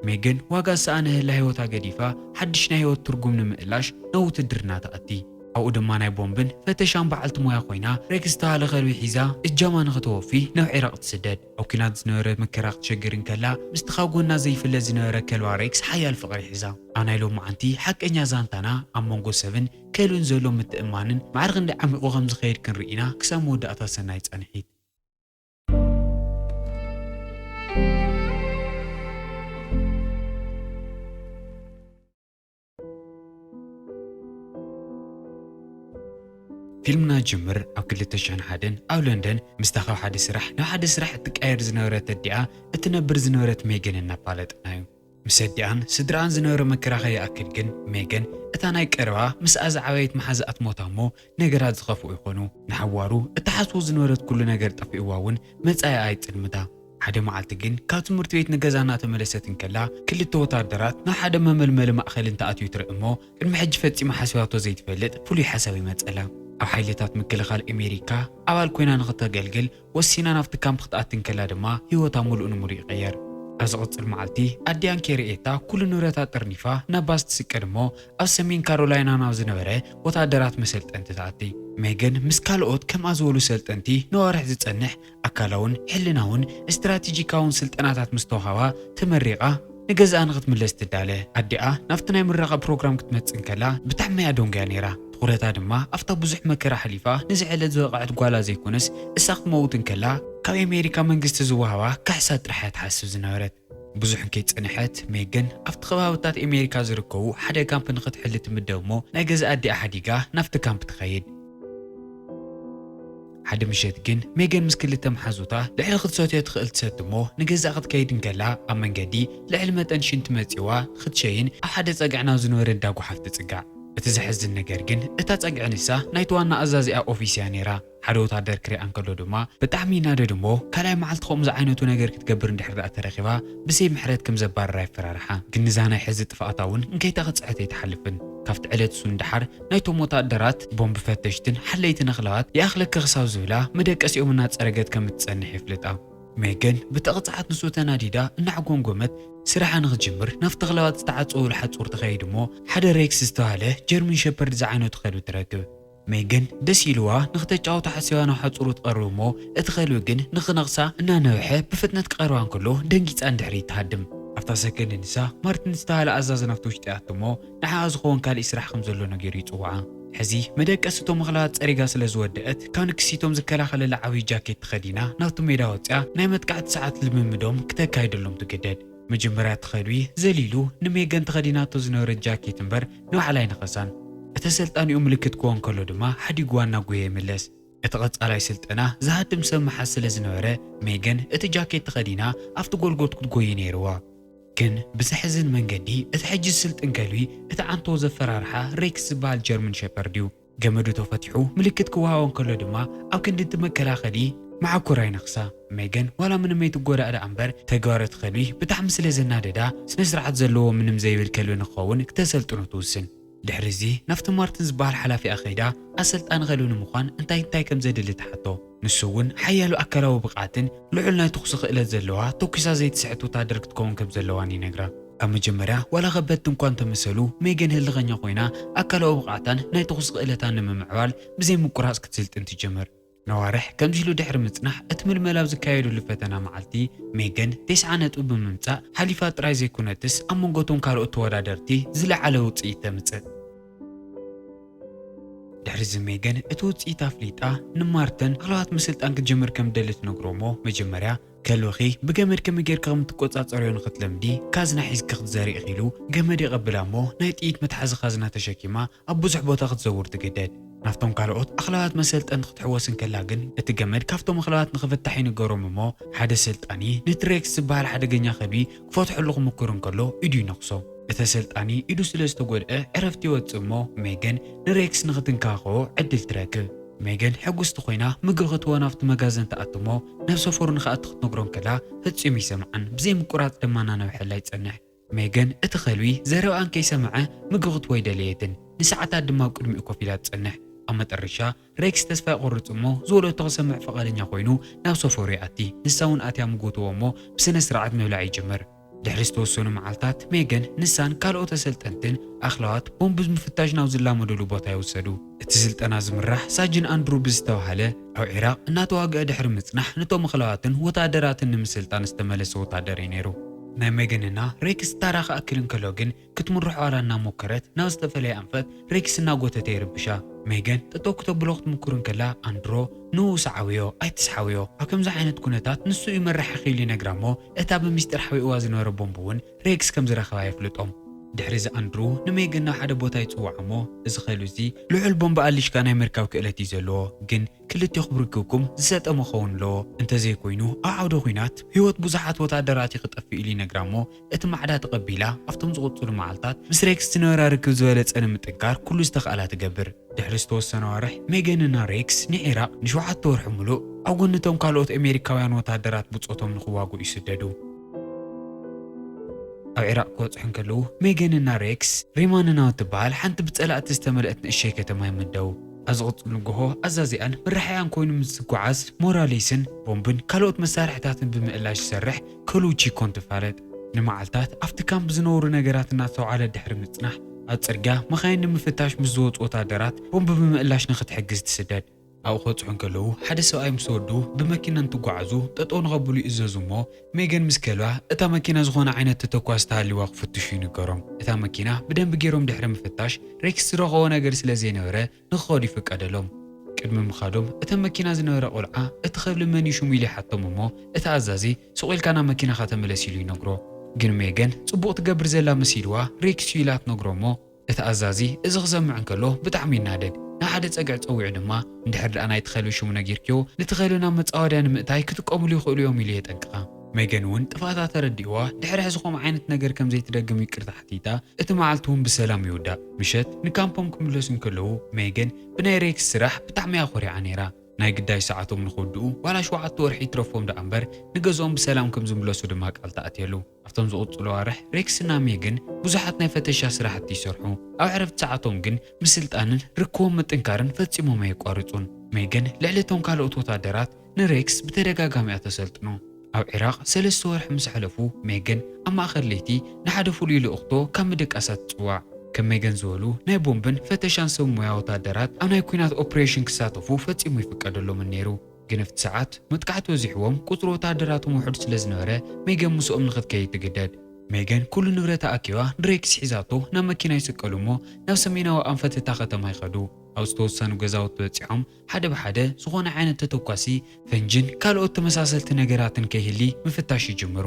ሜገን ዋጋ ዝሰኣነ ህላ ህይወታ ገዲፋ ሓድሽ ናይ ህይወት ትርጉም ንምእላሽ ናብ ውትድርና ትኣቲ። ኣብኡ ድማ ናይ ቦምብን ፈተሻን በዓልቲ ሞያ ኮይና፣ ሬክስ ዝተባህለ ከልቢ ሒዛ እጃማ ንኽተወፊ ናብ ዒራቕ ትስደድ። ኣብ ኲናት ዝነበረ መከራ ክትሸግር እንከላ፣ ምስቲ ካብ ጎና ዘይፍለ ዝነበረ ከልባ ሬክስ ሓያል ፍቕሪ ሒዛ። ኣብ ናይ ሎማዓንቲ ሓቀኛ ዛንታና፣ ኣብ መንጎ ሰብን ከልብን ዘሎ ምትእምማንን ማዕረ ክንደይ ዓሚቑ ከም ዝኸይድ ክንርኢ ኢና። ክሳብ መወዳእታ ሰናይ ጻንሒት። ፊልምና ጅምር ኣብ ክልተ ሽሕን ሓደን ኣብ ለንደን ምስታ ካብ ሓደ ስራሕ ናብ ሓደ ስራሕ እትቀየር ዝነበረት ኣዲኣ እትነብር ዝነበረት ሜገን እናፋለጠና እዩ። ምስ ኣዲኣን ስድራኣን ዝነበረ መከራ ከይኣክል ግን ሜገን እታ ናይ ቀረባ ምስኣ ዝዓበየት መሓዛኣ ትሞታ እሞ ነገራት ዝኸፍኡ ይኾኑ። ንሓዋሩ እትሓስቦ ዝነበረት ኩሉ ነገር ጠፊእዋ እውን መጻኢኣ ይጽልምታ። ሓደ መዓልቲ ግን ካብ ትምህርቲ ቤት ንገዛ እናተመለሰት እንከላ ክልተ ወታደራት ናብ ሓደ መመልመሊ ማእኸል እንተኣትዩ ትርኢ እሞ ቅድሚ ሕጂ ፈጺማ ሓሲባቶ ዘይትፈልጥ ፍሉይ ሓሳብ ይመጸላ። ኣብ ሓይልታት ምክልኻል ኣሜሪካ ኣባል ኮይና ንኽተገልግል ወሲና ናብቲ ካምፕ ክትኣቲ እንከላ ድማ ህይወታ ምሉእ ንምሉእ ይቕየር። ኣብ ዝቕጽል መዓልቲ ኣዲኣን ከይርእየታ ኩሉ ንብረታ ጠርኒፋ ናብ ባስ ትስቀል እሞ ኣብ ሰሜን ካሮላይና ናብ ዝነበረ ወታደራት መሰልጠንቲ ትኣቲ። ሜገን ምስ ካልኦት ከምኣ ዝበሉ ሰልጠንቲ ነዋርሕ ዝጸንሕ ኣካላውን ሕልናውን ስትራቴጂካውን ስልጠናታት ምስ ተዋሃባ ተመሪቓ ንገዛኣ ንኽትምለስ ትዳለ። ኣዲኣ ናብቲ ናይ ምረቓ ፕሮግራም ክትመጽእ እንከላ ብጣዕሚ እያ ደንጉያ ነይራ። ትኹረታ ድማ ኣብታ ብዙሕ መከራ ሓሊፋ ነዚ ዕለት ዝበቕዐት ጓላ ዘይኮነስ እሳ ክትመውት እንከላ ካብ ኣሜሪካ መንግስቲ ዝወሃባ ካሕሳ ጥራሕ እያ ትሓስብ ዝነበረት። ብዙሕ እንከይጸንሐት ሜገን ኣብቲ ከባብታት ኣሜሪካ ዝርከቡ ሓደ ካምፕ ንኽትሕሊ ትምደብ እሞ ናይ ገዛ ኣዲኣ ሓዲጋ ናብቲ ካምፕ ትኸይድ። ሓደ ምሸት ግን ሜገን ምስ ክልተ መሓዙታ ልዕሊ ክትሰትዮ ትኽእል ትሰቲ እሞ ንገዛእ ክትከይድ እንከላ ኣብ መንገዲ ልዕሊ መጠን ሽንቲ መጺዋ ክትሸይን ኣብ ሓደ ጸግዒ ናብ ዝነበረ እንዳ ጓሓፍ ትጽጋዕ። እቲ ዘሕዝን ነገር ግን እታ ጸግዒ ንሳ ናይቲ ዋና ኣዛዚኣ ኦፊስ እያ ነይራ። ሓደ ወታደር ክሪኣ እንከሎ ድማ ብጣዕሚ ይናደድ እሞ ካልኣይ መዓልቲ ከምኡ ዝዓይነቱ ነገር ክትገብር እንድሕር ደኣ ተረኺባ ብዘይ ምሕረት ከም ዘባርራ የፈራርሓ። ግን ንዛ ናይ ሕዚ ጥፍኣታ እውን እንከይተቐጽዐት ኣይትሓልፍን። ካብቲ ዕለት እሱ ንደሓር ናይቶም ወታደራት ቦምብ ፈተሽትን ሓለይትን ኣኽላባት ይኣኽለኪ ክሳብ ዝብላ መደቀሲኦም እናጸረገት ከም እትጸንሕ የፍልጣ። ሜገን ብተቕጽዓት ንሱ ተናዲዳ እናዕጎምጎመት ስራሓ ንኽትጅምር ናብቲ ኣኽላባት ዝተዓጸወሉ ሓጹር ትኸይድ እሞ ሓደ ሬክስ ዝተባህለ ጀርመን ሸፐርድ ዝዓይነቱ ከልቢ ትረክብ። ሜገን ደስ ኢልዋ ንኽተጫውቶ ሓሲባ ናብ ሓጹሩ ትቐርብ እሞ እቲ ከልቢ ግን ንኽነኽሳ እናነውሐ ብፍጥነት ክቐርባ እንከሎ ደንጊጻ ንድሕሪት ትሃድም። ኣብታ ሰከንድ ንሳ ማርቲን ዝተባህለ ኣዛዚ ናብቲ ውሽጢ ይኣቱ እሞ ንዓኣ ዝኸውን ካሊእ ስራሕ ከም ዘሎ ነጊሩ ይጽውዓ። ሕዚ መደቀሲ እቶም ኣኽላባት ጸሪጋ ስለ ዝወደአት ካብ ንክሲቶም ዝከላኸለላ ዓብዪ ጃኬት ተኸዲና ናብቲ ሜዳ ወጺኣ ናይ መጥቃዕቲ ሰዓት ልምምዶም ክተካይደሎም ትግደድ። መጀመርያ እቲ ከልቢ ዘሊሉ ንሜገን ተኸዲናቶ ዝነበረት ጃኬት እምበር ንባዕላ ኣይነኸሳን። እቲ ኣሰልጣኒኡ ምልክት ክወን ከሎ ድማ ሓዲግዋ እናጎየ ይምለስ። እቲ ቀጻላይ ስልጠና ዝሃድም ሰብ ምሓዝ ስለ ዝነበረ ሜገን እቲ ጃኬት ተኸዲና ኣብቲ ጎልጎት ክትጎዪ ነይርዋ። ግን ብዘሕዝን መንገዲ እቲ ሕጂ ዝስልጥን ከልቢ እቲ ዓንቶ ዘፈራርሓ ሬክስ ዝበሃል ጀርመን ሸፐርድ እዩ። ገመዱ ተፈቲሑ ምልክት ክወሃቦ እንከሎ ድማ ኣብ ክንዲ እቲ መከላኸሊ መዓኮራ ይነኽሳ። ሜገን ዋላ ምንም ኣይትጎዳእ ደኣ እምበር ተግባር እቲ ከልቢ ብጣዕሚ ስለ ዘናደዳ ስነ ስርዓት ዘለዎ ምንም ዘይብል ከልቢ ንክኸውን ክተሰልጥኖ ትውስን። ድሕሪ እዚ ናብቲ ማርቲን ዝበሃል ሓላፊኣ ከይዳ ኣሰልጣኒ ከልቢ ንምዃን እንታይ እንታይ ከም ዘድሊ ትሓቶ። ንሱ እውን ሓያሎ ኣካላዊ ብቕዓትን ልዑል ናይ ተኹሲ ክእለት ዘለዋ ተኲሳ ዘይትስሕት ወታደር ክትከውን ከም ዘለዋን ይነግራ። ኣብ መጀመርያ ዋላ ከበድቲ እንኳ እንተመሰሉ ሜገን ህልኸኛ ኮይና ኣካላዊ ብቕዓታን ናይ ተኹሲ ክእለታን ንምምዕባል ብዘይ ምቁራጽ ክትስልጥን ትጅምር። ነዋርሕ ከምዚ ኢሉ ድሕሪ ምጽናሕ እቲ ምልመላ ኣብ ዝካየደሉ ፈተና መዓልቲ ሜገን ተስዓ ነጥቢ ብምምጻእ ሓሊፋ ጥራይ ዘይኮነትስ ኣብ መንጎ እቶም ካልኦት ተወዳደርቲ ዝለዓለ ውጽኢት ተምጽእ። ድሕሪ እዚ ሜገን እቲ ውጽኢት ኣፍሊጣ ንማርተን ኣኽላባት ምስልጣን ክትጅምር ከም ትደሊ ትነግሮ እሞ መጀመርያ ከልብኺ ብገመድ ከመይ ጌርካ ከም ትቆጻጸርዮ ንኽትለምዲ ካዝና ሒዝኪ ክትዘሪ ኢኺ ኢሉ ገመድ የቐብላ እሞ ናይ ጥይት መትሓዚ ካዝና ተሸኪማ ኣብ ብዙሕ ቦታ ክትዘውር ትግደድ። ናብቶም ካልኦት ኣኽላባት መሰልጠንቲ ክትሕወስ እንከላ ግን እቲ ገመድ ካብቶም ኣኽላባት ንኽፍታሕ ይንገሮም እሞ ሓደ ሰልጣኒ ንትሬክስ ዝበሃል ሓደገኛ ከልቢ ክፈትሐሉ ክምክር እንከሎ ኢዱ ይነኽሶ። እቲ ኣሰልጣኒ ኢዱ ስለ ዝተጎድአ ዕረፍቲ ይወጽእ እሞ ሜገን ንሬክስ ንኽትንከባኸቦ ዕድል ትረክብ። ሜገን ሕጉስቲ ኮይና ምግቢ ክትወ ናብቲ መጋዘን ትኣቱ እሞ ናብ ሰፈሩ ንኽኣቱ ክትነግሮ እንከላ ፈጺሙ ይሰምዓን ብዘይ ምቁራጽ ድማ እናነውሐላ ይጸንሕ። ሜገን እቲ ከልቢ ዘረባኣን ከይሰምዐ ምግቢ ክትወ ኣይደለየትን። ንሰዓታት ድማ ኣብ ቅድሚኡ ኮፍ ኢላ ትጸንሕ። ኣብ መጠረሻ ሬክስ ተስፋ ይቖርጽ እሞ ዝወለቶ ክሰምዕ ፍቓደኛ ኮይኑ ናብ ሰፈሩ ይኣቲ። ንሳ እውን ኣትያ ምግቢ ትወ እሞ ብስነ ስርዓት ምብላዕ ይጅምር። ድሕሪ ዝተወሰኑ መዓልታት፣ ሜገን ንሳን ካልኦት ኣሰልጠንትን ኣኽላዋት ቦምብ ምፍታሽ ናብ ዝላመደሉ ቦታ ይውሰዱ። እቲ ስልጠና ዝምራሕ ሳጅን ኣንድሩ ብዝተባህለ ኣብ ዒራቕ እናተዋግአ ድሕሪ ምጽናሕ፣ ነቶም ኣኽላዋትን ወታደራትን ንምስልጣን ዝተመለሰ ወታደር እዩ ነይሩ። ናይ ሜገንና ሬክስ ታራ ክኣክል እንከሎ ግን፣ ክትምርሖ ዋላ እናሞከረት ናብ ዝተፈለየ ኣንፈት ሬክስ እናጎተተ ይርብሻ። ሜገን ጠጠው ክተብሎ ክትምኩር እንከላ፣ ኣንድሮ ንኡ ስዓብዮ፣ ኣይትስሓብዮ፣ ኣብ ከምዚ ዓይነት ኩነታት ንሱ እዩ መራሒ ክኢሉ ይነግራ እሞ፣ እታ ብሚስጢር ሓቢእዋ ዝነበረ ቦምብ እውን ሬክስ ከም ዝረኸባ የፍልጦም። ድሕሪ እዚ ኣንድሩ ንሜገን ናብ ሓደ ቦታ ይጽውዓ እሞ፣ እዚ ኸሉ እዚ ልዑል ቦምብ ኣሊሽካ ናይ ምርካብ ክእለት እዩ ዘለዎ፣ ግን ክልቴኹም ርክብኩም ዝሰጠመ ክኸውን ኣለዎ፣ እንተዘይኮይኑ ኣብ ዓውደ ኲናት ህይወት ብዙሓት ወታደራት እዩ ክጠፍእ ኢሉ ይነግራ እሞ፣ እቲ ማዕዳ ተቐቢላ ኣብቶም ዝቕጽሉ መዓልታት ምስ ሬክስ ዝነበራ ርክብ ዝበለጸ ንምጥንካር ኩሉ ዝተኽኣላ ትገብር። ድሕሪ ዝተወሰነ ኣዋርሕ ሜገንና ሬክስ ንዒራቕ ንሸውዓተ ወርሒ ምሉእ ኣብ ጎኒ እቶም ካልኦት ኣሜሪካውያን ወታደራት ብጾቶም ንኽዋግኡ ይስደዱ። ኣብ ዒራቕ ክበጽሑ እንከለዉ፣ ሜገንና ሬክስ ሪማንና እትበሃል ሓንቲ ብጸላእቲ ዝተመልአት ንእሸይ ከተማ ይምደቡ። ኣብ ዝቕጽል ንግሆ ኣዛዚኣን መራሒኣን ኮይኑ ምስ ዝጓዓዝ፣ ሞራሌስን ቦምብን ካልኦት መሳርሕታትን ብምእላሽ ዝሰርሕ ከሉቺ ኮን ትፋለጥ። ንመዓልታት ኣብቲ ካምፕ ዝነበሩ ነገራት እናተውዓለ ድሕሪ ምጽናሕ፣ ኣብ ጽርግያ መኻይን ንምፍታሽ ምስ ዝወጹ ወታደራት ቦምብ ብምእላሽ ንኽትሕግዝ ትስደድ። ኣብኡ ክበጽሑ እንከለዉ፣ ሓደ ሰብኣይ ምስ ወዱ ብመኪና እንትጓዓዙ ጠጠው ንኸብሉ ይእዘዙ እሞ፣ ሜገን ምስ ከልባ፣ እታ መኪና ዝኾነ ዓይነት ተተኳሲ ተሃልይዋ ክፍትሹ ይንገሮም። እታ መኪና ብደንቢ ገይሮም ድሕሪ ምፍታሽ፣ ሬክስ ዝረኸቦ ነገር ስለ ዘይነበረ፣ ንኽኸዱ ይፍቀደሎም። ቅድሚ ምኻዶም፣ እተን መኪና ዝነበረ ቆልዓ፣ እቲ ኸብሊ መን እዩ ሽሙ ኢሉ ይሓቶም እሞ፣ እቲ ኣዛዚ፣ ስቕ ኢልካ ናብ መኪናኻ ተመለስ ኢሉ ይነግሮ። ግን ሜገን፣ ጽቡቕ ትገብር ዘላ መሲልዋ፣ ሬክስ እዩ ኢላ ትነግሮ እሞ፣ እቲ ኣዛዚ፣ እዚ ክሰምዕ እንከሎ፣ ብጣዕሚ ይናደድ። ንሓደ ጸግዒ ጸዊዑ ድማ፣ እንድሕር ደኣ ናይቲ ኸልቢ ሽሙ ነጊርክዮ፣ ነቲ ኸልቢ ናብ መጻወድያ ንምእታይ ክጥቀምሉ ይኽእሉ እዮም ኢሉ የጠንቅቓ። ሜገን እውን ጥፍኣታ ተረዲእዋ፣ ድሕሪ ሕዚ ከምኡ ዓይነት ነገር ከም ዘይትደግም ይቅርታ ሓቲታ፣ እቲ መዓልቲ እውን ብሰላም ይውዳእ። ምሸት ንካምፖም ክምለሱ እንከለዉ፣ ሜገን ብናይ ሬክስ ስራሕ ብጣዕሚ እያ ኮሪዓ ነይራ። ናይ ግዳይ ሰዓቶም ንኽውድኡ ዋላ ሸውዓተ ወርሒ ይትረፎም ደኣ እምበር፣ ንገዝኦም ብሰላም ከም ዝምለሱ ድማ ቃል ተኣትየሉ። ኣብቶም ዝቕጽሉ ኣዋርሕ፣ ሬክስና ሜገን ብዙሓት ናይ ፈተሻ ስራሕቲ ይሰርሑ። ኣብ ዕረፍቲ ሰዓቶም ግን ምስልጣንን ርክቦም ምጥንካርን ፈጺሞም ኣየቋርጹን። ሜገን ልዕሊ እቶም ካልኦት ወታደራት ንሬክስ ብተደጋጋሚ እያ ተሰልጥኖ። ኣብ ዒራቕ ሰለስተ ወርሒ ምስ ኣሕለፉ፣ ሜገን ኣብ ማእከል ለይቲ ንሓደ ፍሉይ ልእኽቶ ካብ ምድቃሳ ትጽዋዕ። ከም ሜገን ዝበሉ ናይ ቦምብን ፈተሻን ሰብ ሞያ ወታደራት ኣብ ናይ ኲናት ኦፕሬሽን ክሳተፉ ፈጺሙ ይፍቀደሎምን ነይሩ። ግን ኣብቲ ሰዓት መጥቃዕቲ በዚሕዎም ቁጽሪ ወታደራቶም ውሑድ ስለ ዝነበረ፣ ሜገን ምስኦም ንኽትከይድ ትግደድ። ሜገን ኩሉ ንብረታ ኣኪባ ንሬክስ ሒዛቶ ናብ መኪና ይስቀሉ እሞ፣ ናብ ሰሜናዊ ኣንፈት እታ ከተማ ይኸዱ። ኣብ ዝተወሰኑ ገዛውቲ በጺሖም፣ ሓደ ብሓደ ዝኾነ ዓይነት ተተኳሲ፣ ፈንጅን ካልኦት ተመሳሰልቲ ነገራትን ከይህሊ ምፍታሽ ይጅምሩ።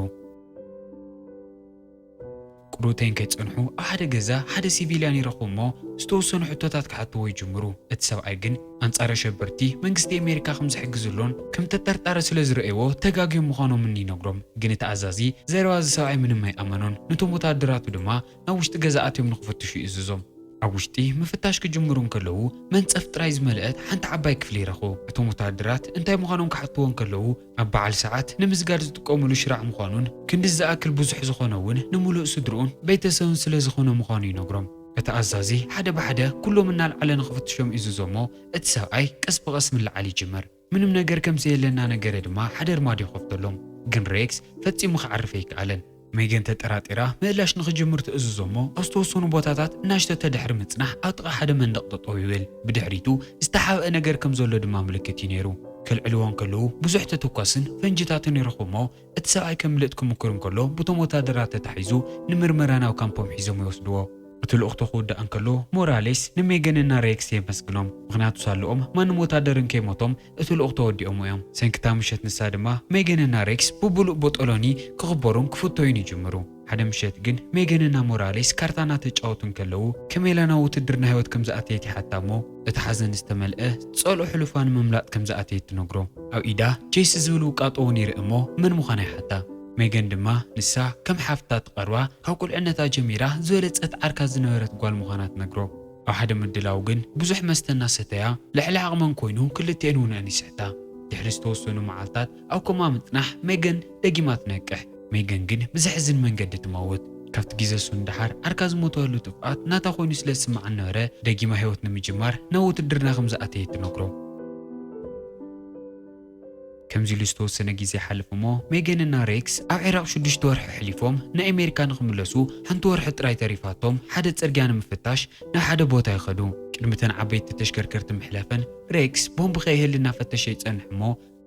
ቁሩተይን ከይጸንሑ፣ ኣብ ሓደ ገዛ ሓደ ሲቪልያን ይረኽቡ እሞ፣ ዝተወሰኑ ሕቶታት ክሓትዎ ይጅምሩ። እቲ ሰብኣይ ግን ኣንጻር ኣሸበርቲ መንግስቲ ኣሜሪካ ከም ዝሕግዝሎን ከም ተጠርጣሪ ስለ ዝረእይዎ ተጋግዮም ምዃኖምን ይነግሮም። ግን እቲ ኣዛዚ ዘረባ እዚ ሰብኣይ ምንም ኣይኣመኖን። ነቶም ወታደራቱ ድማ ናብ ውሽጢ ገዛ ኣትዮም ንኽፍትሹ ይእዝዞም። ኣብ ውሽጢ ምፍታሽ ክጅምሩ እንከለዉ፣ መንጸፍ ጥራይ ዝመልአት ሓንቲ ዓባይ ክፍሊ ይረኽቡ። እቶም ወታደራት እንታይ ምዃኖም ክሓትዎ እንከለዉ፣ ኣብ በዓል ሰዓት ንምስጋድ ዝጥቀሙሉ ሽራዕ ምዃኑን ክንዲ ዝኣክል ብዙሕ ዝኾነ እውን ንምሉእ ስድርኡን ቤተሰብን ስለ ዝኾነ ምዃኑ ይነግሮም። እቲ ኣዛዚ ሓደ ብሓደ ኩሎም እናልዓለ ንኽፍትሾም ይእዝዞ እሞ፣ እቲ ሰብኣይ ቀስ ብቐስ ምልዓል ይጅምር። ምንም ነገር ከም ዘየለ እናነገረ ድማ ሓደ ኣርማድዮ ይኸፍተሎም። ግን ሬክስ ፈጺሙ ክዓርፍ ኣይከኣለን። ሜገን ተጠራጢራ ምእላሽ ንኽጅምር ትእዝዞ እሞ፣ ኣብ ዝተወሰኑ ቦታታት እናሽተተ ድሕሪ ምጽናሕ፣ ኣብ ጥቓ ሓደ መንደቕ ጠጠው ይብል። ብድሕሪቱ ዝተሓብአ ነገር ከም ዘሎ ድማ ምልክት እዩ ነይሩ። ከልዕልዎ እንከለዉ ብዙሕ ተተኳስን ፈንጅታትን ይረኽቡ እሞ፣ እቲ ሰብኣይ ከምልጥ ክምኩር እንከሎ፣ ብቶም ወታደራት ተታሒዙ ንምርመራ ናብ ካምፖም ሒዞም ይወስድዎ። እቲ ልእኽቶ ክውዳእ እንከሎ፣ ሞራሌስ ንሜገንና ሬክስ የመስግኖም። ምኽንያቱ ሳልኦም ማንም ወታደር እንከይሞቶም እቲ ልእኽቶ ወዲኦሞ እዮም። ሰንክታ ምሸት ንሳ ድማ ሜገንና ሬክስ ብብሉእ ቦጦሎኒ ክኽበሩን ክፍተዩን ይጅምሩ። ሓደ ምሸት ግን ሜገንና ሞራሌስ ካርታ እናተጫወቱ እንከለዉ፣ ከመይ ኢላ ናብ ውትድርና ህይወት ከም ዝኣተየት ይሓታ እሞ፣ እቲ ሓዘን ዝተመልአ ጸልኦ ሕሉፋ ንምምላጥ ከም ዝኣተየት ትነግሮ። ኣብ ኢዳ ጄሲ ዝብል ውቃጦ እውን ይርኢ እሞ፣ መን ምዃና ይሓታ። ሜገን ድማ ንሳ ከም ሓፍታ ትቐርባ፣ ካብ ቁልዕነታ ጀሚራ ዝበለጸት ዓርካ ዝነበረት ጓል ምዃና ትነግሮ። ኣብ ሓደ ምድላው ግን ብዙሕ መስተ እናሰተያ ልዕሊ ዓቕመን ኮይኑ ክልቲኤን ውነአን ይስሕታ። ድሕሪ ዝተወሰኑ መዓልታት ኣብ ኮማ ምጽናሕ ሜገን ደጊማ ትነቅሕ። ሜገን ግን ብዘሕዝን መንገዲ ትመውት። ካብቲ ግዜ እሱ ንደሓር ዓርካ ዝሞተሉ ጥፍኣት ናታ ኮይኑ ስለ ዝስምዓ ነበረ ደጊማ ህይወት ንምጅማር ናብ ውትድርና ከም ዝኣተየት ትነግሮ። ከምዚ ኢሉ ዝተወሰነ ግዜ ይሓልፍ እሞ፣ ሜገን እና ሬክስ ኣብ ዒራቕ ሽዱሽተ ወርሒ ኣሕሊፎም ንኣሜሪካ ንኽምለሱ ሓንቲ ወርሒ ጥራይ ተሪፋቶም ሓደ ጽርግያ ንምፍታሽ ናብ ሓደ ቦታ ይኸዱ። ቅድሚ እተን ዓበይቲ ተሽከርከርቲ ምሕላፈን ሬክስ ቦምብ ከይህሉ እናፈተሸ ይጸንሕ እሞ፣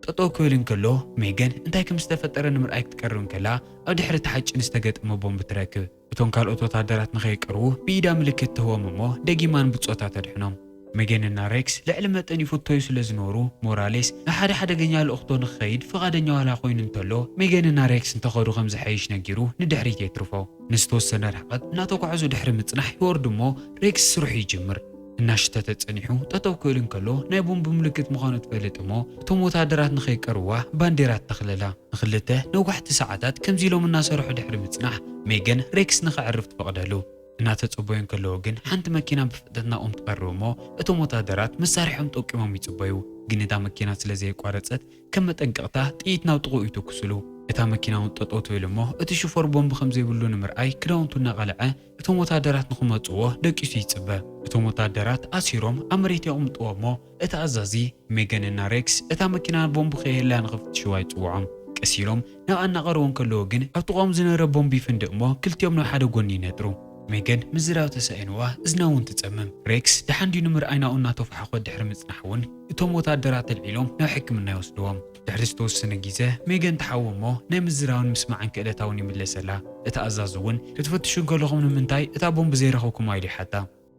ጠጠው ክብል እንከሎ፣ ሜገን እንታይ ከም ዝተፈጠረ ንምርኣይ ክትቀርብ እንከላ፣ ኣብ ድሕሪ ተሓጭን ዝተገጠመ ቦምብ ትረክብ። እቶም ካልኦት ወታደራት ንኸይቀርቡ ብኢዳ ምልክት ትህቦም እሞ፣ ደጊማ ንብጾታ ተድሕኖም። ሜገን እና ሬክስ ልዕሊ መጠን ይፍቶዩ ስለ ዝነበሩ፣ ሞራሌስ ንሓደ ሓደገኛ ልእኽቶ ንኽኸይድ ፍቓደኛ ዋላ ኮይኑ እንተሎ፣ ሜገን እና ሬክስ እንተኸዱ ከም ዝሓይሽ ነጊሩ ንድሕሪት የትርፎ። ንዝተወሰነ ርሕቀት እናተጓዕዙ ድሕሪ ምጽናሕ ይወርዱ እሞ፣ ሬክስ ስርሑ ይጅምር። እናሽተተ ጸኒሑ ጠጠው ክብል እንከሎ፣ ናይ ቦምብ ምልክት ምዃኑ ትፈልጥ እሞ፣ እቶም ወታደራት ንኸይቀርብዋ ባንዴራ ትተኽለላ። ንኽልተ ነዋሕቲ ሰዓታት ከምዚ ኢሎም እናሰርሑ ድሕሪ ምጽናሕ፣ ሜገን ሬክስ ንኸዕርፍ ትፈቕደሉ። እናተጸበዩ እንከለዉ ግን፣ ሓንቲ መኪና ብፍጥነት ናብኦም ትቐርብ እሞ፣ እቶም ወታደራት መሳርሒኦም ጠቂሞም ይጽበዩ። ግን እታ መኪና ስለ ዘየቋረጸት፣ ከም መጠንቀቕታ ጥይት ናብ ጥቕኡ ይትኩስሉ። እታ መኪና እውን ጠጠው ትብል እሞ፣ እቲ ሽፎር ቦምብ ከም ዘይብሉ ንምርኣይ ክዳውንቱ እናቐልዐ እቶም ወታደራት ንኽመጽዎ ደቂሱ ይጽበ። እቶም ወታደራት ኣሲሮም ኣብ መሬት የቕምጥዎ እሞ፣ እቲ ኣዛዚ ሜገን እና ሬክስ እታ መኪና ቦምብ ከይህልያ ንኽፍትሽዋ ይጽውዖም። ቀስ ኢሎም ናብ እናቐረቡ እንከለዉ ግን፣ ኣብ ጥቕኦም ዝነበረ ቦምብ ይፍንድእ እሞ፣ ክልቲኦም ናብ ሓደ ጎኒ ይነጥሩ። ሜገን ምዝራብ ተሳኢንዋ፣ እዝና እውን ትጸምም። ሬክስ ደሓን ድዩ ንምርኣይ ናብኡ እናተፋሕኾ ድሕሪ ምጽናሕ እውን፣ እቶም ወታደራት ኣልዒሎም ናብ ሕክምና ይወስድዎም። ድሕሪ ዝተወሰነ ግዜ፣ ሜገን ትሓዊ እሞ፣ ናይ ምዝራብን ምስማዕን ክእለታ እውን ይምለሰላ። እቲ ኣዛዚ እውን፣ ክትፈትሹ እንከለኹም ንምንታይ እታ ቦምብ ዘይረኸብኩማ? ኢሉ ይሓታ።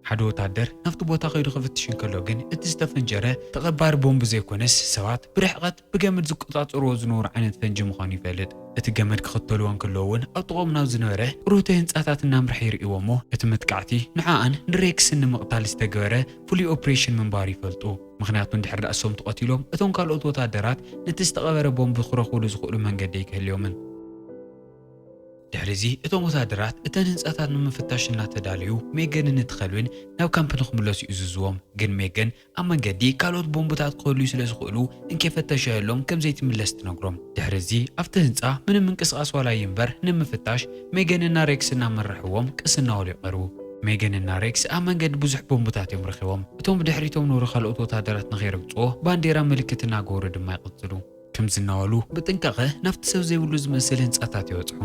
ሓደ ወታደር ናብቲ ቦታ ከይዱ ክፍትሽ እንከሎ ግን፣ እቲ ዝተፈንጀረ ተቐባሪ ቦምብ ዘይኮነስ፣ ሰባት ብርሕቐት ብገመድ ዝቆጻጸርዎ ዝነበሩ ዓይነት ፈንጂ ምዃኑ ይፈልጥ። እቲ ገመድ ክኽተልዎ እንከለዉ እውን፣ ኣብ ጥቕኦም ናብ ዝነበረ ቁሩብተይ ህንጻታት እናምርሐ ይርእይዎ እሞ፣ እቲ መጥቃዕቲ ንዓኣን ንሬክስን ንምቕታል ዝተገበረ ፍሉይ ኦፕሬሽን ምንባሩ ይፈልጡ። ምኽንያቱ፣ እንድሕር ደኣ እሶም ተቐቲሎም፣ እቶም ካልኦት ወታደራት ነቲ ዝተቐበረ ቦምብ ክረኽብሉ ዝኽእሉ መንገዲ ኣይክህልዮምን። ድሕሪዚ፣ እቶም ወታደራት እተን ህንጻታት ንምፍታሽ እናተዳለዩ፣ ሜገንን እቲ ከልብን ናብ ካምፕ ንኽምለሱ ይእዝዝዎም። ግን ሜገን ኣብ መንገዲ ካልኦት ቦምብታት ክህልዩ ስለ ዝኽእሉ፣ እንከይፈተሸሎም ከም ዘይትምለስ ትነግሮም። ድሕሪዚ፣ ኣብቲ ህንጻ ምንም ምንቅስቓስ ዋላ ይንበር ንምፍታሽ፣ ሜገንና ሬክስ እናመርሕዎም ቀስ እናበሉ ይቐርቡ። ሜገንና ሬክስ ኣብ መንገዲ ብዙሕ ቦምብታት እዮም ረኺቦም። እቶም ብድሕሪቶም ነበሩ ካልኦት ወታደራት ንኸይረግጽዎ፣ ባንዴራ ምልክት እናገበሩ ድማ ይቕጽሉ። ከምዚ እናበሉ ብጥንቃቐ ናብቲ ሰብ ዘይብሉ ዝመስል ህንጻታት ይበጽሑ።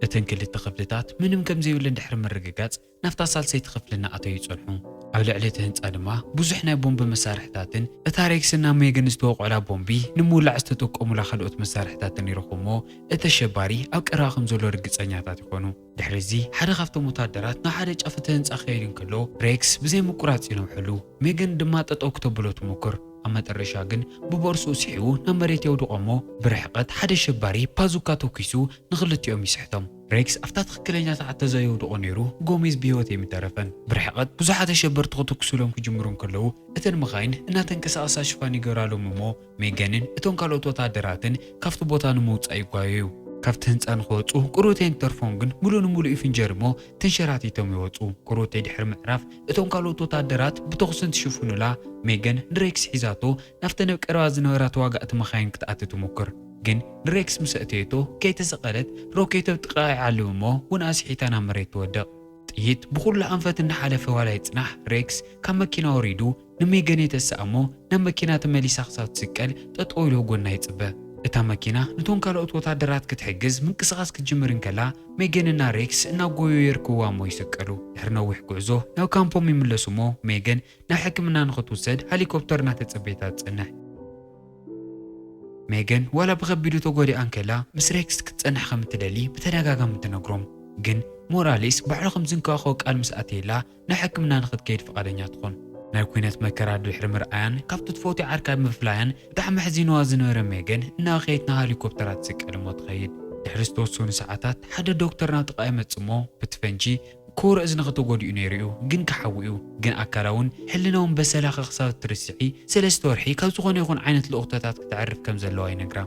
እተን ክልተ ክፍልታት ምንም ከም ዘይብለን ድሕሪ ምርግጋጽ፣ ናብታ ሳልሰይቲ ክፍሊ እናኣተዩ ይጸንሑ። ኣብ ልዕሊ እቲ ህንጻ ድማ ብዙሕ ናይ ቦምብ መሳርሕታትን እታ ሬክስና ሜገን ዝተወቕዑላ ቦምቢ ንምውላዕ ዝተጠቀሙላ ካልኦት መሳርሕታትን ይረኽቡ እሞ፣ እቲ ኣሸባሪ ኣብ ቀረባ ከም ዘሎ ርግጸኛታት ይኾኑ። ድሕሪዚ፣ ሓደ ካብቶም ወታደራት ናብ ሓደ ጫፍ እቲ ህንጻ ክኸይድ እንከሎ፣ ሬክስ ብዘይ ምቁራጽ ይነውሐሉ። ሜገን ድማ ጠጠው ክተብሎ ትሞክር። ኣብ መጠረሻ ግን፣ ብቦርስኡ ስሒቡ ናብ መሬት የውድቖ እሞ፣ ብርሕቐት ሓደ ኣሸባሪ ፓዙካ ተኲሱ ንኽልቲኦም ይስሕቶም። ሬክስ ኣብታ ትኽክለኛ ሰዓት ተዘየውድቖ ነይሩ፣ ጎሜዝ ብህይወት ኣይምተረፈን። ብርሕቐት ብዙሓት ኣሸበርቲ ክትኩሱሎም ክጅምሩ እንከለዉ፣ እተን መኻይን እናተንቀሳቐሳ ሽፋን ይገብራሎም እሞ፣ ሜገንን እቶም ካልኦት ወታደራትን ካብቲ ቦታ ንምውጻእ ይጓየዩ። ካብቲ ህንጻ ንኽወጹ ቁሩብተይ እንትተርፎም ግን፣ ምሉእ ንምሉእ ይፍንጀር እሞ፣ ተንሸራቲቶም ይወጹ። ቁሩብተይ ድሕሪ ምዕራፍ፣ እቶም ካልኦት ወታደራት ብተኹሲ እንትሽፍኑላ፣ ሜገን ንሬክስ ሒዛቶ ናብተን ኣብ ቀረባ ዝነበራ ተዋጋእቲ መኻይን ክትኣቱ ትሙክር። ግን ንሬክስ ምስ ኣእተየቶ፣ ከይተሰቐለት ሮኬት ኣብ ጥቓኣ ይዓልብ እሞ፣ እውን ኣስሒታ ናብ መሬት ትወድቕ። ጥይት ብኹሉ ኣንፈት እናሓለፈ ዋላ ይጽናሕ፣ ሬክስ ካብ መኪና ወሪዱ ንሜገን የተስኣ እሞ፣ ናብ መኪና ተመሊሳ ክሳብ ትስቀል ጠጠው ኢሉ ጎና ይጽበ። እታ መኪና ነቶም ካልኦት ወታደራት ክትሕግዝ ምንቅስቓስ ክትጅምር እንከላ፣ ሜገንና ሬክስ እናጎዩ የርክብዋ እሞ ይስቀሉ። ድሕሪ ነዊሕ ጉዕዞ ናብ ካምፖም ይምለሱ እሞ፣ ሜገን ናብ ሕክምና ንኽትውሰድ ሄሊኮፕተር እናተጸበየታ ትጸንሕ። ሜገን ዋላ ብኸቢዱ ተጎዲኣ እንከላ፣ ምስ ሬክስ ክትጸንሕ ከም እትደሊ ብተደጋጋሚ ትነግሮም። ግን ሞራሌስ ባዕሉ ከም ዝንከባኸቦ ቃል ምስ ኣተየላ፣ ናብ ሕክምና ንኽትከይድ ፍቓደኛ ትኾን። ናይ ኲናት መከራ ድሕሪ ምርኣያን ካብቲ ትፈትዮ ዓርካ ምፍላያን ብጣዕሚ ኣሕዚንዋ ዝነበረ ሜገን፣ እናበኸየት ናብ ሄሊኮፕተራ ትስቀል እሞ ትኸይድ። ድሕሪ ዝተወሰኑ ሰዓታት ሓደ ዶክተር ናብ ጥቓ ይመጽእ እሞ፣ ብቲ ፈንጂ ኮር እዝኒ ከተጎዲኡ ነይሩ እዩ፣ ግን ክሓዊ እዩ። ግን ኣካላውን ሕልናውን በሰላ ክሳብ እትርስዒ፣ ሰለስተ ወርሒ ካብ ዝኾነ ይኹን ዓይነት ልኡኽቶታት ክተዕርፍ ከም ዘለዋ ይነግራ።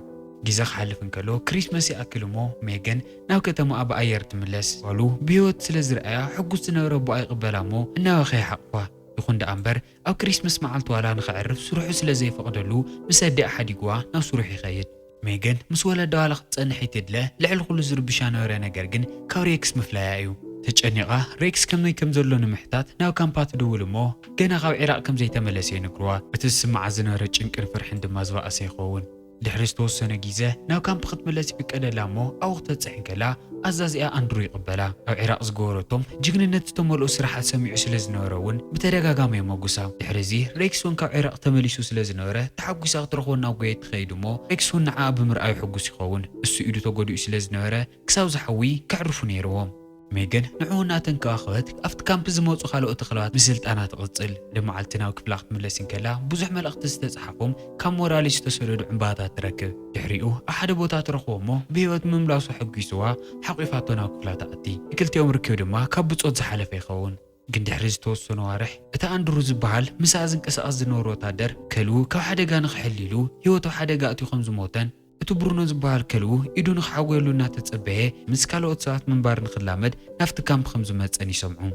ግዜ ክሓልፍ እንከሎ፣ ክሪስመስ ይኣክል እሞ፣ ሜገን ናብ ከተማኣ ብኣየር ትምለስ። ጓሉ ብህይወት ስለ ዝረኣያ፣ ሕጉስ ዝነበረ ኣቦኣ ይቕበላ እሞ፣ እናበኸየ ይሓቑፋ። ይኹን ደኣ እምበር፣ ኣብ ክሪስመስ መዓልቲ ዋላ ንኸዕርፍ ስርሑ ስለ ዘይፈቕደሉ፣ ምስ ኣዲኣ ሓዲግዋ ናብ ስርሑ ይኸይድ። ሜገን ምስ ወለዳ ዋላ ክትጸንሕ ይትድለ፣ ልዕሊ ኩሉ ዝርብሻ ነበረ ነገር ግን ካብ ሬክስ ምፍላያ እዩ። ተጨኒቓ ሬክስ ከመይ ከም ዘሎ ንምሕታት ናብ ካምፓ ትድውል እሞ፣ ገና ካብ ዒራቕ ከም ዘይተመለሰ ይነግርዋ። እቲ ዝስምዓ ዝነበረ ጭንቅን ፍርሕን ድማ ዝበኣሰ ይኸውን። ድሕሪ ዝተወሰነ ግዜ ናብ ካምፕ ክትምለስ ይፍቀደላ እሞ ኣብኡ ክተብጽሕ እንከላ ኣዛዚኣ ኣንድሩ ይቕበላ። ኣብ ዒራቕ ዝገበረቶም ጅግንነት ዝተመልኦ ስራሓት ሰሚዑ ስለ ዝነበረ እውን ብተደጋጋሚ የመጉሳ። ድሕሪ እዚ ሬክስ እውን ካብ ዒራቕ ተመሊሱ ስለ ዝነበረ ተሓጒሳ ክትረኽቦ ናብ ጉየት ትኸይድ እሞ ሬክስ እውን ንዓኣ ብምርኣዩ ሕጉስ ይኸውን። እሱ ኢዱ ተጎዲኡ ስለ ዝነበረ ክሳብ ዝሓዊ ከዕርፉ ነይርዎም። ሜገን ንዕኡ እናተንከባኸበት ኣብቲ ካምፕ ዝመጹ ካልኦት ተኽለባት ምስልጣና ትቕጽል። ንመዓልቲ ናብ ክፍላ ክትምለስ እንከላ ብዙሕ መልእኽቲ ዝተጻሓፎም ካብ ሞራሌስ ዝተሰደዱ ዕምባባታት ትረክብ። ድሕሪኡ ኣብ ሓደ ቦታ ትረኽቦ እሞ ብህይወት ምምላሱ ኣሐጒስዋ ሓቒፋቶ ናብ ክፍላ ትኣቲ። ንክልቲኦም ርክብ ድማ ካብ ብጾት ዝሓለፈ ይኸውን። ግን ድሕሪ ዝተወሰኑ ኣዋርሕ እቲ ኣንድሩ ዝበሃል ምስኣ ዝንቀሳቐስ ዝነበረ ወታደር ከልዉ ካብ ሓደጋ ንኽሕል ኢሉ ህይወቱ ኣብ ሓደጋ ኣትዩ ከም ዝሞተን እቲ ብሩኖ ዝበሃል ከልዉ ኢዱ ንኽሓጎየሉ እናተጸበየ ምስ ካልኦት ሰባት ምንባር ንኽላመድ ናብቲ ካምፕ ከም ዝመጸን ይሰምዑ።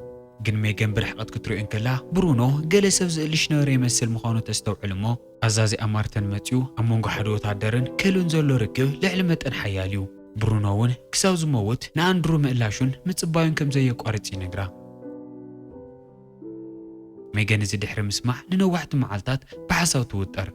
ግን ሜገን ብርሕቐት ክትሪኦ እንከላ ብሩኖ ገለ ሰብ ዝእልሽ ነበረ ይመስል ምዃኑ ተስተውዕል እሞ ኣዛዚኣ ማርተን መጺኡ ኣብ መንጎ ሓደ ወታደርን ከልውን ዘሎ ርክብ ልዕሊ መጠን ሓያል እዩ። ብሩኖ እውን ክሳብ ዝመውት ንኣንድሩ ምእላሹን ምጽባዩን ከም ዘየቋርጽ ይነግራ። ሜገን እዚ ድሕሪ ምስማዕ ንነዋሕቲ መዓልታት ብሓሳብ ትውጠር።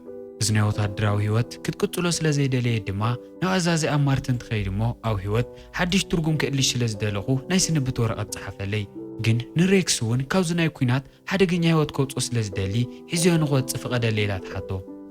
እዚ ናይ ወታደራዊ ህይወት ክትቅጽሎ ስለ ዘይደለየት ድማ ናብ ኣዛዚኣ ማርተን ትኸይድ እሞ ኣብ ህይወት ሓድሽ ትርጉም ክእልሽ ስለ ዝደለኹ ናይ ስንብት ወረቐት ጸሓፈለይ። ግን ንሬክስ እውን ካብዚ ናይ ኲናት ሓደገኛ ህይወት ከውጽኦ ስለ ዝደሊ ሒዝዮ ንኽወጽእ ፍቐደለይ ኢላ ትሓቶ።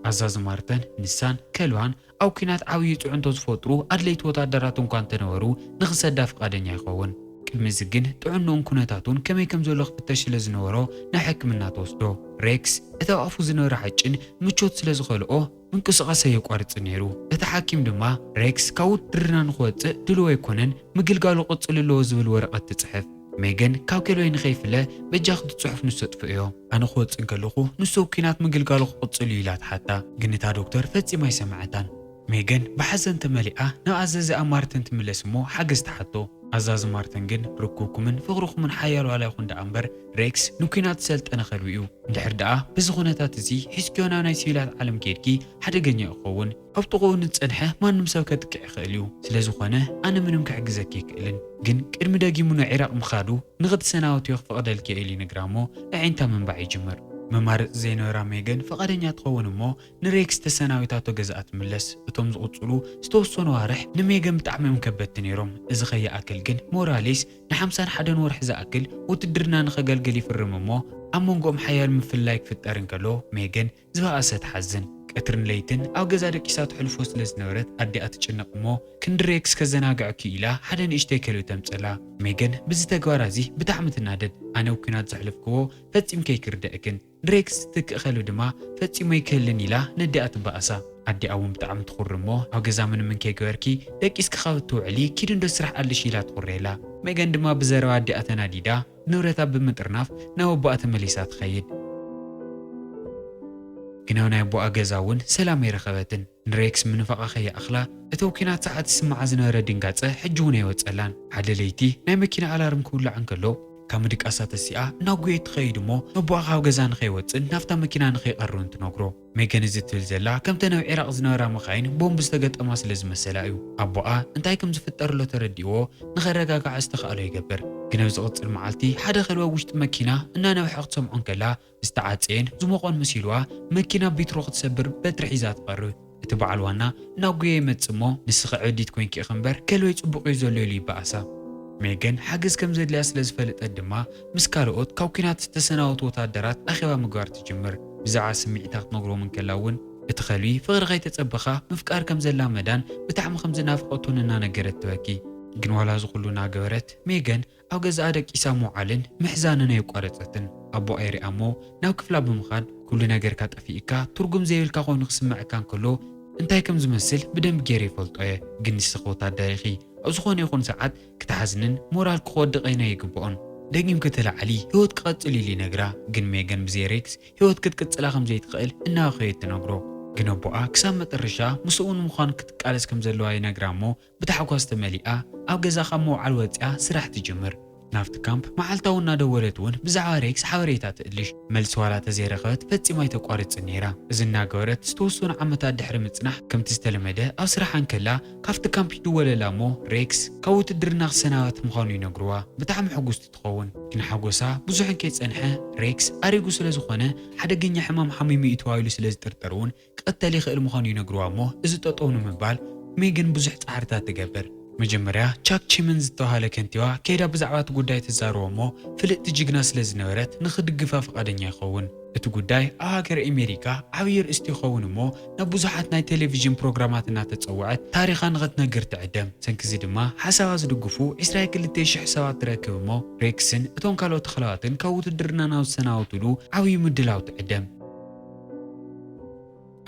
ኣዛዚ ማርተን ንሳን ከልዋን ኣብ ኲናት ዓብዪ ጽዕንቶ ዝፈጥሩ ኣድለይቲ ወታደራት እንኳ እንተነበሩ ንኽሰዳ ፍቓደኛ ይኸውን። ቅድሚ እዚ ግን ጥዕንኡን ኩነታቱን ከመይ ከም ዘሎ ክፍተሽ ስለ ዝነበሮ ናብ ሕክምና ተወስዶ። ሬክስ እቲ ኣብ ኣፉ ዝነበረ ሓጭን ምቾት ስለ ዝኸልኦ ምንቅስቓስ ኣየቋርጽ ነይሩ። እቲ ሓኪም ድማ ሬክስ ካብ ውትድርና ንኽወጽእ ድሉው ኣይኮነን፣ ምግልጋሉ ክቕጽል ኣለዎ ዝብል ወረቐት ትጽሕፍ። ሜገን ካብ ከልወይ ንኸይፍለ በጃኺ እቲ ጽሑፍ ንሱ ኣጥፍእዮ። ኣነ ክወጽእ እንከለኹ ንሱ ኣብ ኲናት ምግልጋሉ ክቕጽል እዩ ኢላ ትሓታ። ግን እታ ዶክተር ፈጺማ ኣይሰምዐታን። ሜገን ብሓዘን ተመሊኣ ናብ ኣዛዚኣ ማርተን ትምለስ እሞ ሓገዝ ትሓቶ። ኣዛዚ ማርተን ግን ርክብኩምን ፍቕርኹምን ሓያል ዋላ ይኹን ደኣ እምበር ሬክስ ንኲናት ዝሰልጠነ ከልቢ እዩ። እንድሕር ደኣ በዚ ኩነታት እዚ ሒዝክዮ ናብ ናይ ሲቪላት ዓለም ከይድኪ ሓደገኛ እዩ ክኸውን። ኣብ ጥቕኡ ንዝጸንሐ ማንም ሰብ ከጥቅዕ ይኽእል እዩ። ስለ ዝኾነ ኣነ ምንም ክሕግዘኪ ኣይክእልን። ግን ቅድሚ ደጊሙ ንዒራቕ ምኻዱ ንኽትሰናበትዮ ክፈቕደልኪ እየ ኢሉ ይነግራ እሞ ኣዒንታ ምንባዕ ይጅምር። መማረጺ ዘይነበራ ሜገን ፍቓደኛ ትኸውን እሞ ንሬክስ ተሰናቢታቶ ገዛኣ ትምለስ። እቶም ዝቕጽሉ ዝተወሰኑ ኣዋርሕ ንሜገን ብጣዕሚ እዮም ከበድቲ ነይሮም። እዚ ከይኣክል ግን ሞራሌስ ንሓምሳን ሓደን ወርሒ ዝኣክል ውትድርና ንኸገልግል ይፍርም እሞ ኣብ መንጎኦም ሓያል ምፍልላይ ክፍጠር እንከሎ ሜገን ዝበኣሰ ትሓዝን። ቀትርን ለይትን ኣብ ገዛ ደቂሳ ተሕልፎ ስለ ዝነበረት ኣዲኣ ትጭነቕ እሞ ክንዲ ሬክስ ከዘናግዐኪ ኢላ ሓደ ንእሽተይ ከልቢ ተምጽላ። ሜገን ብዚ ተግባራ እዚ ብጣዕሚ ትናደድ። ኣነ ኣብ ኲናት ዘሕለፍክዎ ፈጺምኪ ኣይክርደእክን። ንሬክስ ዝትክእ ከልቢ ድማ ፈጺሙ ኣይክህልን ኢላ ነዲኣ ትበኣሳ። ኣዲኣ እውን ብጣዕሚ ትኹሪ እሞ ኣብ ገዛ ምንም እንከይገበርኪ ደቂስኪ ካብ እትውዕሊ ኪዲ እንዶ ስራሕ ኣለሽ ኢላ ትኹረየላ። ሜገን ድማ ብዘረባ ኣዲኣ ተናዲዳ ንብረታ ብምጥርናፍ ናብ ኣቦኣ ተመሊሳ ትኸይድ። ግን ኣብ ናይ ኣቦኣ ገዛ እውን ሰላም ኣይረኸበትን። ንሬክስ ምንፋቓ ከይኣኽላ እቲ ኣብ ኲናት ሰዓት ዝስምዓ ዝነበረ ድንጋጸ ሕጂ እውን ኣይወጸላን። ሓደ ለይቲ ናይ መኪና ኣላርም ክውላዕ እንከሎ ካብ ምድቃሳ ተሲኣ እናጎየት ትኸይድ እሞ ነቦኣ ካብ ገዛ ንኸይወጽእን ናብታ መኪና ንኸይቐርብን ትነግሮ። ሜገን እዚ ትብል ዘላ ከምተን ኣብ ዒራቕ ዝነበራ መኻይን ቦምብ ዝተገጠማ ስለ ዝመሰላ እዩ። ኣቦኣ እንታይ ከም ዝፍጠር ኣሎ ተረዲእዎ ንኸረጋግዓ ዝተኻእሎ ይገብር። ግን ኣብ ዝቕጽል መዓልቲ ሓደ ከልቢ ኣብ ውሽጢ መኪና እናነብሐ ክትሰምዖ እንከላ ዝተዓጸየን ዝሞቖን መሲልዋ መኪና ቢትሮ ክትሰብር በትሪ ሒዛ ትቐርብ። እቲ በዓል ዋና እናጎየ ይመጽእ እሞ ንስኺ ዕብዲት ኮይንኪ ኢኺ እምበር ከልበይ ጽቡቕ እዩ ዘሎ ኢሉ ይበኣሳ። ሜገን ሓገዝ ከም ዘድልያ ስለ ዝፈለጠት ድማ ምስ ካልኦት ካብ ኲናት ዝተሰናበቱ ወታደራት ኣኼባ ምግባር ትጅምር። ብዛዕባ ስምዒታ ክትነግሮም እንከላ እውን እቲ ከልቢ ፍቕሪ ከይተጸበኻ ምፍቃር ከም ዘላመዳን ብጣዕሚ ከም ዝናፍቐቶን እናነገረት ትበኪ። ግን ዋላ እዚ ኩሉ እናገበረት ሜገን ኣብ ገዛኣ ደቂሳ ምውዓልን ምሕዛንን ኣየቋረጸትን። ኣቦኣ ይርኣ እሞ ናብ ክፍላ ብምኻድ ኩሉ ነገርካ ጠፊእካ ትርጉም ዘይብልካ ኮይኑ ክስምዐካ እንከሎ እንታይ ከም ዝመስል ብደንቢ ገይረ ይፈልጦ እየ። ግን ንስኺ ወታደር ኢኺ። ኣብ ዝኾነ ይኹን ሰዓት ክትሓዝንን ሞራልኪ ክወድቕ ኣይና ይግብኦን። ደጊምኪ ተለዓሊ፣ ህይወት ክቐጽል ኢሉ ይነግራ። ግን ሜገን ብዘይ ሬክስ ህይወት ክትቅጽላ ከም ዘይትኽእል እናበኸየት ትነግሮ። ግን ኣቦኣ ክሳብ መጠረሻ ምስኡ ንምዃን ክትቃለስ ከም ዘለዋ ይነግራ እሞ ብታሕጓስ ተመሊኣ ኣብ ገዛ ካብ ምውዓል ወጺኣ ስራሕ ትጅምር። ናብቲ ካምፕ መዓልታዊ እናደወለት እውን ብዛዕባ ሬክስ ሓበሬታ ትእልሽ። መልሲ ዋላ ተዘይረኸበት ፈጺማ ኣይተቋርጽን ነይራ። እዚ እናገበረት ዝተወሰኑ ዓመታት ድሕሪ ምጽናሕ፣ ከምቲ ዝተለመደ ኣብ ስራሓ እንከላ ካብቲ ካምፕ ይድወለላ እሞ ሬክስ ካብ ውትድርና ክሰናበት ምዃኑ ይነግርዋ። ብጣዕሚ ሕጉስቲ ትኸውን። ግን ሓጎሳ ብዙሕ እንከይጸንሐ፣ ሬክስ ኣሪጉ ስለ ዝኾነ ሓደገኛ ሕማም ሓሚሙ እዩ ተባሂሉ ስለ ዝጥርጠር እውን ክቕተል ይኽእል ምዃኑ ይነግርዋ እሞ፣ እዚ ጠጠው ንምባል ሜገን ብዙሕ ጻዕርታት ትገብር። መጀመርያ ቻክ ቺምን ዝተባህለ ከንቲባ ከይዳ ብዛዕባ እቲ ጉዳይ ተዛርቦ እሞ፣ ፍልጥቲ ጅግና ስለ ዝነበረት ንኽድግፋ ፍቓደኛ ይኸውን። እቲ ጉዳይ ኣብ ሃገር ኣሜሪካ ዓብዪ ርእስቲ ይኸውን እሞ፣ ናብ ብዙሓት ናይ ቴሌቪዥን ፕሮግራማት እናተጸውዐት ታሪኻ ንኽትነግር ትዕደም። ሰንክዚ ድማ ሓሳባ ዝድግፉ ዕስራ ክልተ ሽሕ ሰባት ትረክብ እሞ፣ ሬክስን እቶም ካልኦት ተኽለዋትን ካብ ውትድርና ናብ ዝሰናበቱሉ ዓብዪ ምድላው ትዕደም።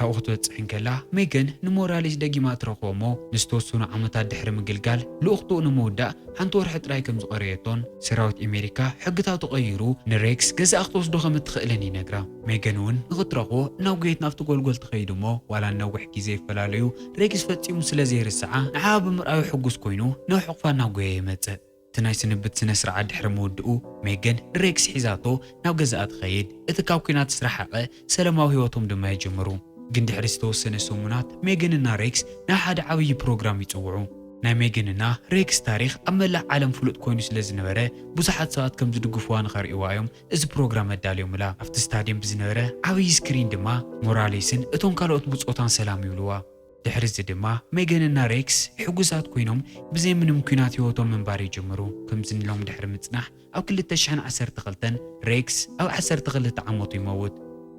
ኣብኡ ክትበጽሕ እንከላ፣ ሜገን ንሞራሌስ ደጊማ ትረኽቦ እሞ፣ ንዝተወሰኑ ዓመታት ድሕሪ ምግልጋል ልኡኽትኡ ንምውዳእ ሓንቲ ወርሒ ጥራይ ከም ዝቐረየቶን፣ ሰራዊት ኣሜሪካ ሕግታቱ ቀይሩ ንሬክስ ገዛኣ ክትወስዶ ከም እትኽእልን ይነግራ። ሜገን እውን ንኽትረኽቦ እናጎየት ናብቲ ጎልጎል ትኸይድ እሞ፣ ዋላ ነዊሕ ግዜ ይፈላለዩ፣ ሬክስ ፈጺሙ ስለ ዘይርስዓ፣ ንዓኣ ብምርኣዩ ሕጉስ ኮይኑ ናብ ሕቑፋ እናጎየ ይመጽእ። እቲ ናይ ስንብት ስነ ስርዓት ድሕሪ ምውድኡ፣ ሜገን ንሬክስ ሒዛቶ ናብ ገዛኣ ትኸይድ። እቲ ካብ ኲናት ዝረሓቐ ሰላማዊ ህይወቶም ድማ ይጅምሩ። ግን ድሕሪ ዝተወሰነ ሰሙናት፣ ሜገንና ሬክስ ናብ ሓደ ዓብዪ ፕሮግራም ይጽውዑ። ናይ ሜገንና ሬክስ ታሪኽ ኣብ መላእ ዓለም ፍሉጥ ኮይኑ ስለ ዝነበረ፣ ብዙሓት ሰባት ከም ዝድግፍዋ ንኸርእይዋ እዮም እዚ ፕሮግራም ኣዳልዮምላ። ኣብቲ ስታድየም ብዝነበረ ዓብዪ ስክሪን ድማ ሞራሌስን እቶም ካልኦት ብጾታን ሰላም ይብልዋ። ድሕሪ እዚ ድማ ሜገንና ሬክስ ሕጉሳት ኮይኖም ብዘይ ምንም ኲናት ህይወቶም ምንባር ይጅምሩ። ከምዚ ንሎም ድሕሪ ምጽናሕ ኣብ ክልተ ሽሕን ዓሰርተ ክልተን ሬክስ ኣብ ዓሰርተ ክልተ ዓመቱ ይመውት።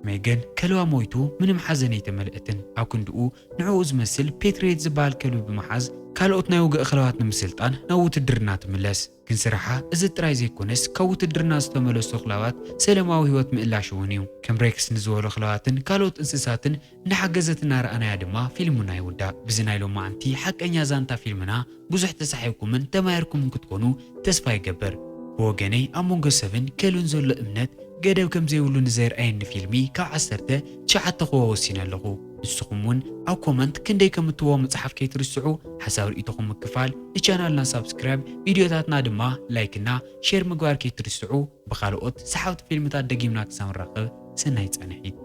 ሜገን ከልባ ሞይቱ ምንም ሓዘን ኣይተመልአትን። ኣብ ክንድኡ ንዕኡ ዝመስል ፔትሪየት ዝበሃል ከልቢ ብምሓዝ ካልኦት ናይ ውግእ ከልባት ንምስልጣን ናብ ውትድርና ትምለስ። ግን ስራሓ እዚ ጥራይ ዘይኮነስ ካብ ውትድርና ዝተመለሱ ክላባት ሰላማዊ ህይወት ምእላሽ እውን እዩ። ከም ሬክስ ንዝበሉ ክላባትን ካልኦት እንስሳትን እናሓገዘት እናረኣናያ ድማ ፊልምና ይውዳእ። ብዚ ናይ ሎማዓንቲ ሓቀኛ ዛንታ ፊልምና ብዙሕ ተሳሒብኩምን ተማሂርኩምን ክትኮኑ ተስፋ ይገብር። ብወገነይ ኣብ መንጎ ሰብን ከልብን ዘሎ እምነት ገደብ ከም ዘይብሉ ንዘርኣየኒ ፊልሚ ካብ ዓሰርተ ትሽዓተ ክህቦ ወሲነ ኣለኹ። ንስኹም እውን ኣብ ኮመንት ክንደይ ከም እትህቦ ምጽሓፍ ከይትርስዑ። ሓሳብ ርእይቶኹም ምክፋል፣ ንቻናልና ሳብስክራይብ፣ ቪድዮታትና ድማ ላይክ እና ሼር ምግባር ከይትርስዑ። ብኻልኦት ሰሓብቲ ፊልምታት ደጊምና ክሳብ ንራኸብ ሰናይ ጻንሒት።